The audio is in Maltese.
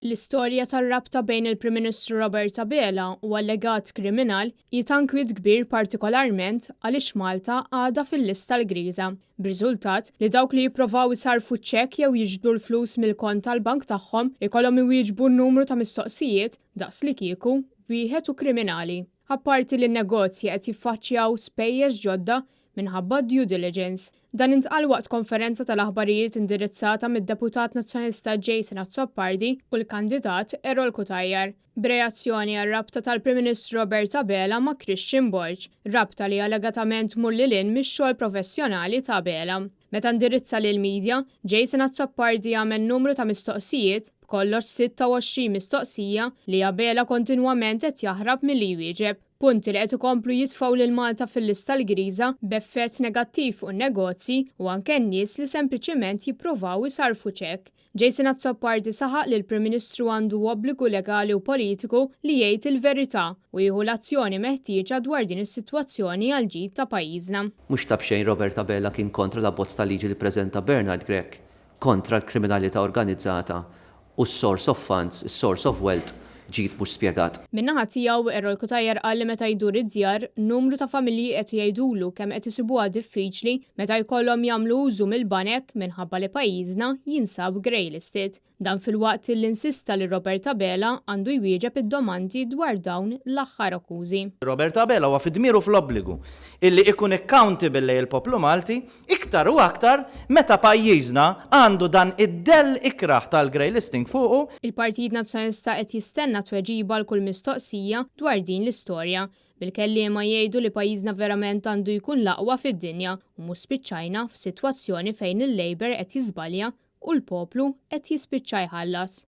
L-istorja tar-rabta bejn il-Prim Ministru Robert Abela u allegat kriminal hi ta' nkwiet kbir partikolarment għaliex Malta għadha fil-lista l-griża, b'riżultat li dawk li jipprovaw isarrfu ċekk jew jiġbdu l-flus mill-kont tal-bank tagħhom ikollhom iwieġbu numru ta' mistoqsijiet daqslikieku wieħed hu kriminali. Apparti li n-negozji qed jiffaċċjaw spejjeż ġodda minħabba due diligence. Dan intqal waqt konferenza tal-aħbarijiet indirizzata mid-Deputat Nazzjonalista Jason Azzopardi u l-kandidat Errol Cutajar, b'reazzjoni għar-rabta tal-Prim Ministru Robert Abela ma' Christian Borg, rabta li allegatament tmur lil hinn mix-xogħol professjonali ta' Abela. Meta indirizza lill-media, Jason Azzopardi għamel numru ta' mistoqsijiet, b'kollox 26 mistoqsija li Abela kontinwament qed jaħrab milli jwieġeb. Punti li qed ikomplu jitfgħu lil Malta fil-lista l-griża b'effett negattiv fuq in-negozji u anke n-nies li sempliċiment jippruvaw isarrfu ċekk. Jason Azzopardi saħaq li l-Prim Ministru għandu obbligu legali u politiku li jgħid il-verità u jieħu l-azzjoni meħtieġa dwar din is-sitwazzjoni għall-ġid ta' pajjiżna. Mhux ta' b'xejn Robert Abela kien kontra l-abbozz ta' liġi li ppreżenta Bernard Grech kontra l-kriminalità organizzata u s-source of funds, is-source of wealth, ġid mhux spjegat. Min-naħa tiegħu, Errol Cutajar qal li meta jdur id-djar, numru ta' familji qed jgħidulu kemm qed isibuha diffiċli meta jkollhom jagħmlu użu mill-banek minħabba li pajjiżna jinsab grey listed. Dan filwaqt li insista li Robert Abela għandu jwieġeb id-domandi dwar dawn l-aħħar akkużi. Robert Abela huwa fid-dmir u fl-obbligu illi ikun accountable lejn il-poplu Malti Iktar u aktar meta pajjiżna għandu dan id-dell ikrah tal-grey listing fuqu. Il-Partit Nazzjonalista qed jistenna tweġiba għal kull mistoqsija dwar din l-istorja, bil-kelliema jgħidu li pajjiżna verament għandu jkun l-aqwa fid-dinja u mhux spiċċajna f'sitwazzjoni fejn il-Labour qed jiżbalja u l-poplu qed jispiċċa jħallas.